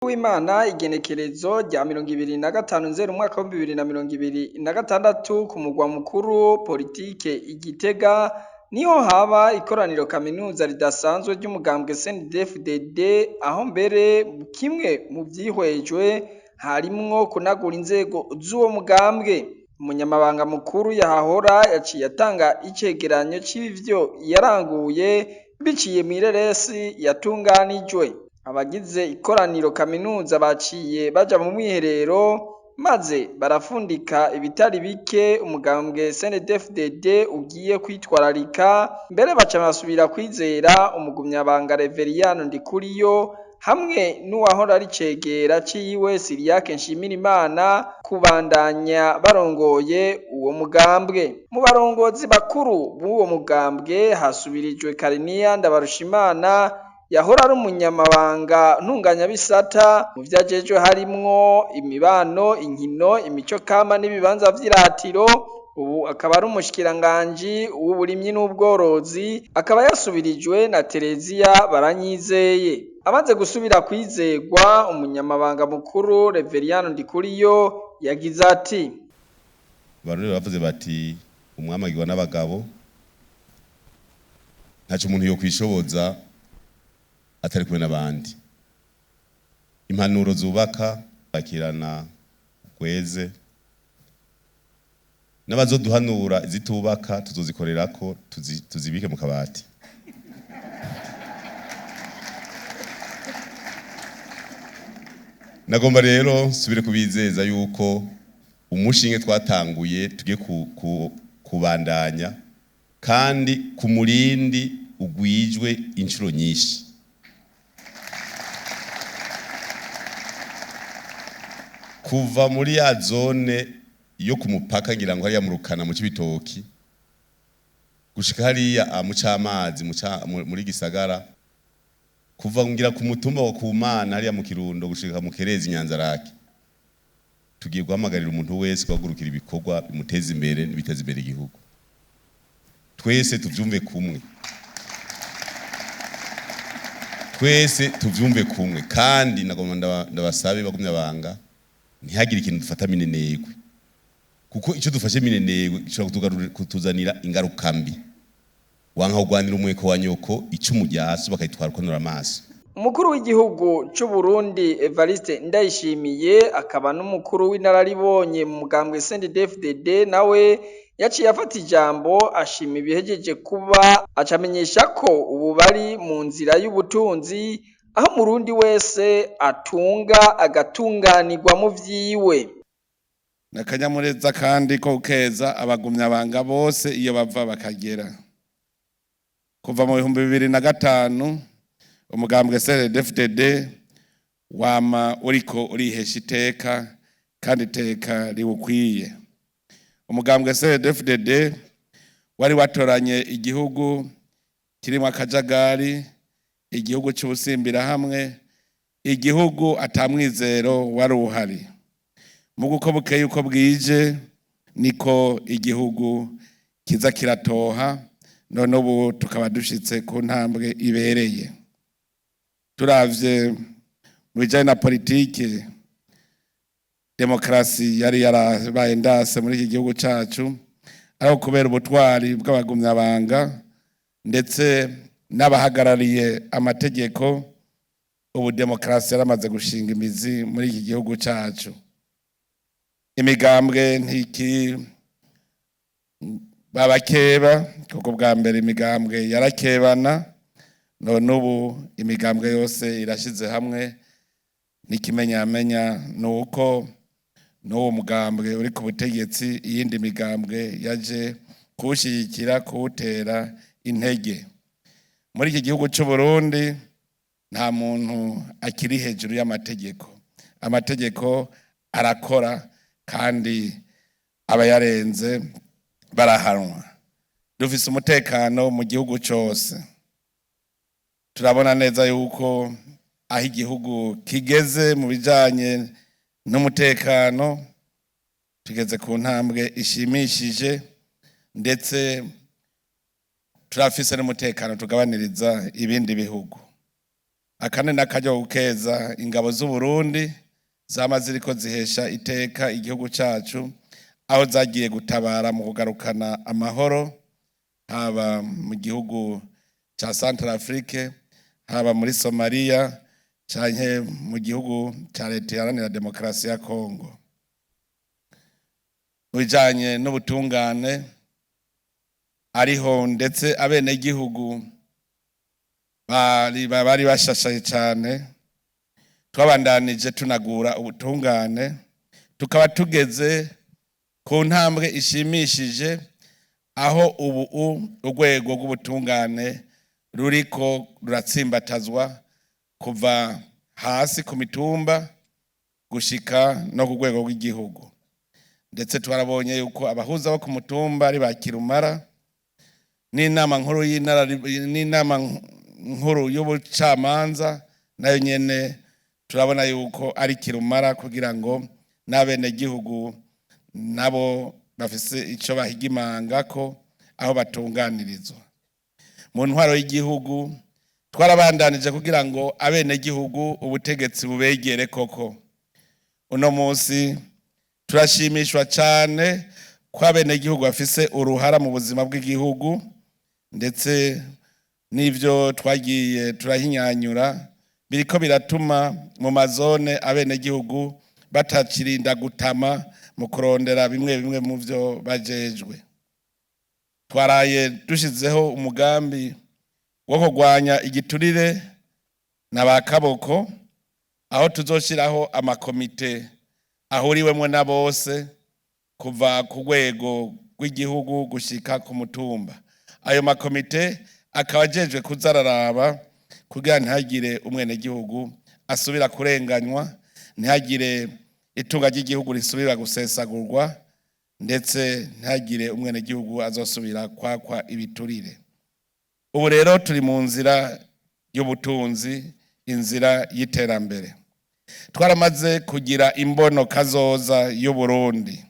W'Imana igenekerezo rya 25 nzero umwaka w'2026 ku mugwa mukuru politike Igitega niho haba ikoraniro kaminuza ridasanzwe ry'umugambwe CNDD-FDD, aho mbere kimwe mu vyihwejwe harimwo kunagura inzego z'uwo mugambwe. Umunyamabanga mukuru yahahora yaciye atanga icegeranyo c'ivyo yaranguye biciye mw'ireresi yatunganijwe. Abagize ikoraniro kaminuza baciye baja mu mwiherero maze barafundika ibitari bike umugambwe CNDD-FDD ugiye kwitwararika, mbere baca basubira kwizera umugumyabanga Reveriyano Ndikuriyo hamwe n'uwahora ari icegera ciwe Siriyake Nshimirimana kubandanya barongoye uwo mugambwe. Mu barongozi bakuru b'uwo mugambwe hasubirijwe Kariniya Ndabarushimana yahora ari umunyamabanga ntunganyabisata mu vyo ajejwe harimwo imibano, inkino, imico kama n'ibibanza vy'iratiro, ubu akaba ari umushikiranganji w'uburimyi n'ubworozi, akaba yasubirijwe na Tereziya Baranyizeye. Amaze gusubira kwizegwa, umunyamabanga mukuru Reveriyano Ndikuriyo yagize ati: Abarundi bavuze bati umwami agirwa n'abagabo, ntaco umuntu yokwishoboza atari kumwe n'abandi. Impanuro zubaka bakirana gweze, n'abazoduhanura izitubaka tuzozikorerako tuzibike mu kabati. Nagomba rero nsubire kubizeza yuko umushinge twatanguye tugiye kubandanya kandi ku murindi ugwijwe inshuro nyinshi. Kuva muri ya zone yo ku mupaka ngira ngo hariya mu Rukana mu Cibitoki gushika hariya mu Camazi muri Gisagara, kuva ngira ku mutumba wa Kumana hariya mu Kirundo gushika mu Kerezi Nyanzarake, tugiye guhamagarira umuntu wese guhagurukira ibikorwa bimuteza imbere n'ibiteza imbere igihugu. Twese tuvyumve kumwe, twese tuvyumve kumwe, kandi nagomba ndabasabe bagumya banga ntihagire ikintu dufata minenegwe, kuko ico dufashe minenegwe gishobora kutuzanira ingaruka mbi. Wanka kugwanira umweko wa nyoko icumu rya so bakayitwara ukonora amaso. Umukuru w'igihugu c'u Burundi Evariste Ndayishimiye akaba n'umukuru w'inararibonye mu mugambwe CNDD-FDD nawe yaciye afata ijambo ashima ibihejeje kuba, acamenyesha ko ubu bari mu nzira y'ubutunzi aho umurundi wese atunga agatunganirwa mu vyiwe. N'akanyamuneza kandi ko gukeza abagumyabanga bose iyo bava bakagera. Kuva mu 2005 umugambwe CNDD-FDD wama uriko urihesha iteka kandi iteka riwukwiye. Umugambwe CNDD-FDD wari watoranye igihugu kirimo akajagari, igihugu c'ubusimbirahamwe, igihugu atamwizero wari uhari. Mugu uko bukeye uko bwije niko igihugu kiza kiratoha, none ubu tukaba dushitse ku ntambwe ibereye. Turavye mu bijanye na politike, demokarasi yari yarabaye ndase muri iki gihugu cacu, ariko kubera ubutwari bw'abagumyabanga ndetse n'abahagarariye amategeko, ubu demokarasi yaramaze gushinga imizi muri iki gihugu cacu. Imigambwe ntiki babakeba, kuko bwa mbere imigambwe yarakebana, none ubu imigambwe yose irashize hamwe. N'ikimenyamenya ni uko n'uwo mugambwe uri ku butegetsi iyindi migambwe yaje kuwushyigikira, kuwutera intege. Muri iki gihugu c'u Burundi nta muntu akiri hejuru y'amategeko. Amategeko arakora kandi abayarenze barahanwa. Dufise umutekano mu gihugu cose. Turabona neza yuko aho igihugu kigeze mu bijanye n'umutekano tugeze ku ntambwe ishimishije, ndetse turafise n'umutekano tugabaniriza ibindi bihugu. Akane n'akaryo gukeza ingabo z'u Burundi zama ziriko zihesha iteka igihugu cacu, aho zagiye gutabara mu kugarukana amahoro, haba mu gihugu ca Centrafrique, haba muri Somalia, canke mu gihugu ca Leta Iharanira Demokarasi ya Kongo. Mu bijanye n'ubutungane, ariho ndetse abenegihugu bari bashashaye cane, twabandanije tunagura ubutungane, tukaba tugeze ku ntambwe ishimishije, aho ubu urwego rw'ubutungane ruriko ruratsimbatazwa kuva hasi ku mitumba gushika no ku rwego rw'igihugu. Ndetse twarabonye yuko abahuza bo ku mutumba ari ba kirumara, n'inama nkuru y'intara, n'inama nkuru y'ubucamanza nayo nyene turabona yuko ari kirumara, kugira ngo n'abenegihugu nabo bafise ico bahigimanga ko aho batunganirizwa. Mu ntwaro y'igihugu, twarabandanije kugira ngo abenegihugu ubutegetsi bubegere koko. Uno munsi turashimishwa cane ko abenegihugu bafise uruhara mu buzima bw'igihugu, ndetse n'ivyo twagiye turahinyanyura biriko biratuma mu mazone abenegihugu batakirinda gutama mu kurondera bimwe bimwe mu vyo bajejwe. Twaraye dushizeho umugambi wo kurwanya igiturire na ba kaboko, aho tuzoshiraho amakomite ahuriwemwo na bose kuva ku rwego rw'igihugu gushika ku mutumba. Ayo makomite akaba ajejwe kuza araraba kugira ntihagire umwenegihugu asubira kurenganywa, ntihagire itunga ry'igihugu risubira gusesagurwa, ndetse ntihagire umwenegihugu azosubira kwakwa ibiturire. Ubu rero turi mu nzira y'ubutunzi, inzira y'iterambere. Twaramaze kugira imbono kazoza y'Uburundi,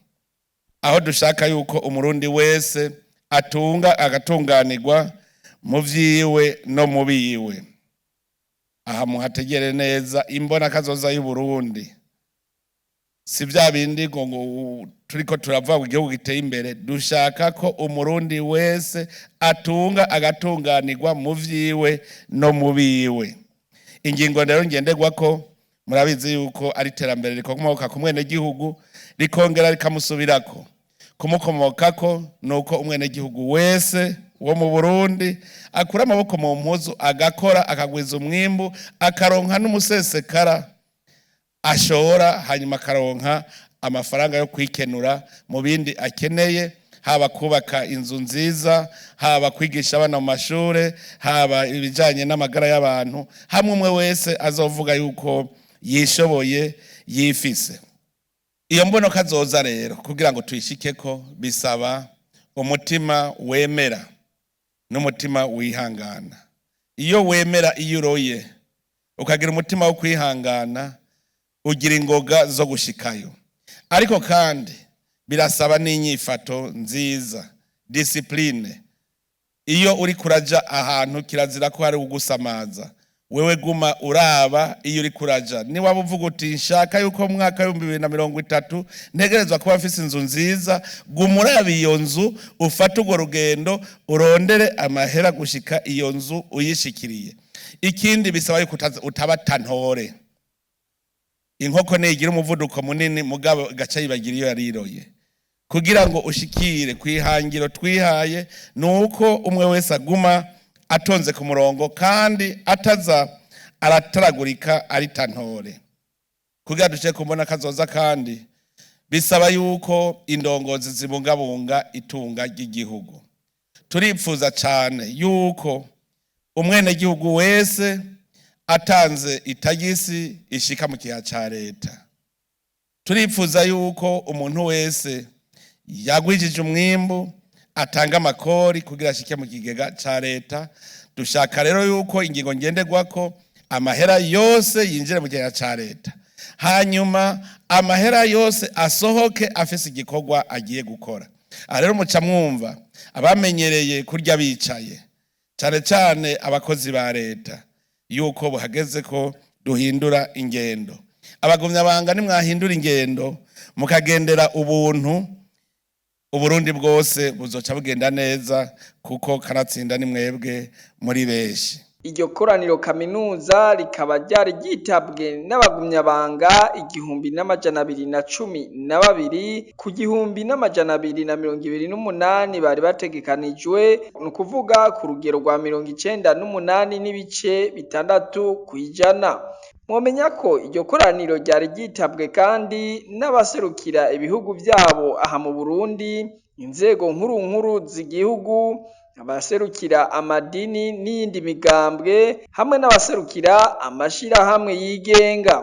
aho dushaka yuko Umurundi wese atunga agatunganirwa mu vyiwe no mu biwe. Aha muhategere neza, imbona kazoza y'Uburundi si vya bindi ngo turiko turavuga ngo igihugu giteye imbere. Dushaka ko Umurundi wese atunga agatunganirwa mu vyiwe no mu biwe. Ingingo rero ngenderwa ko, murabizi yuko ari iterambere rikomoka ku mwenegihugu, rikongera rikamusubirako. Kumukomokako ni uko umwenegihugu wese wo mu Burundi akura amaboko mu mpuzu, agakora, akagwiza umwimbu, akaronka n'umusesekara ashora, hanyuma akaronka amafaranga yo kwikenura mu bindi akeneye, haba kubaka inzu nziza, haba kwigisha abana mu mashure, haba ibijanye n'amagara y'abantu, hamwe umwe wese azovuga yuko yishoboye, yifise. Iyo mbono kazoza rero, kugira ngo tuyishikeko, bisaba umutima wemera n'umutima wihangana. Iyo wemera, iyo uroye, ukagira umutima wo kwihangana, ugira ingoga zo gushikayo. Ariko kandi birasaba n'inyifato nziza, discipline. Iyo uri kuraja ahantu, kirazira ko hari ugusamaza. Wewe guma uraba iyo uri kuraja. Niwaba uvuga uti: "Nshaka yuko mu mwaka w'2030 ntegerezwa kuba mfise inzu nziza", guma uraba iyo nzu, ufate urwo rugendo, urondere amahera gushika iyo nzu uyishikiriye. Ikindi, bisaba yuko utaba tantore. Inkoko ntigira umuvuduko munini, mugabo igaca yibagira iyo yariroye. Kugira ngo ushikire kwihangiro twihaye, ni uko umwe wese aguma atonze ku murongo kandi ataza arataragurika ari tantore. Kugira duce kumbona kazoza kandi, bisaba yuko indongozi zibungabunga itunga ry'igihugu. Turipfuza cyane yuko umwenegihugu wese atanze itagisi ishika mu kiha ca leta. Turipfuza yuko umuntu wese yagwijije umwimbu atanga amakori kugira ashike mu kigega ca leta. Dushaka rero yuko ingingo ngenderwako, amahera yose yinjire mu kigega ca leta, hanyuma amahera yose asohoke afise igikorwa agiye gukora. Aha rero muca mwumva, abamenyereye kurya bicaye, cyane cyane abakozi ba leta. Yuko buhageze ko duhindura ingendo. Abagumyabanga, nimwahindura ingendo mukagendera ubuntu, Uburundi bwose buzoca bugenda neza, kuko kanatsinda ni mwebwe muri benshi. Iryo koraniro kaminuza rikaba ryari ryitabwe n'abagumyabanga 1212 ku 1228 bari bategekanijwe, ni ukuvuga ku rugero rwa 98.6%. Mwomenya ko iryo koraniro ryari ryitabwe kandi n'abaserukira ibihugu vyabo aha mu Burundi, inzego nkuru nkuru z'igihugu, abaserukira amadini n'iyindi migambwe, hamwe n'abaserukira amashirahamwe yigenga.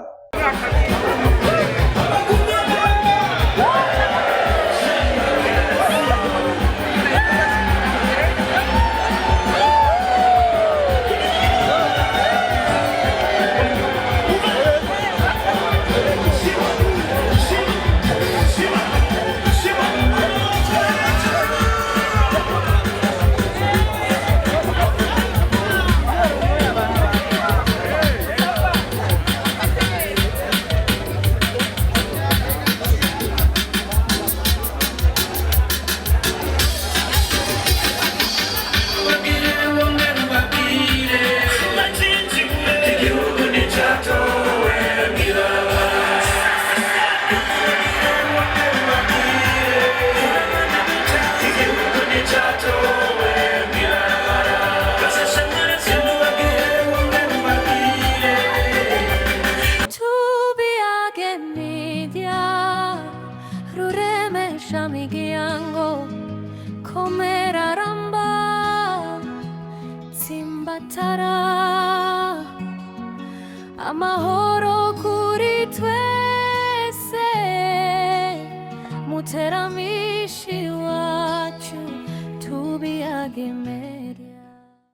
Tubiage media ruremesha migiyango komera ramba tsimbatara amahoro kuri twese muteramishi wacu tubiage media.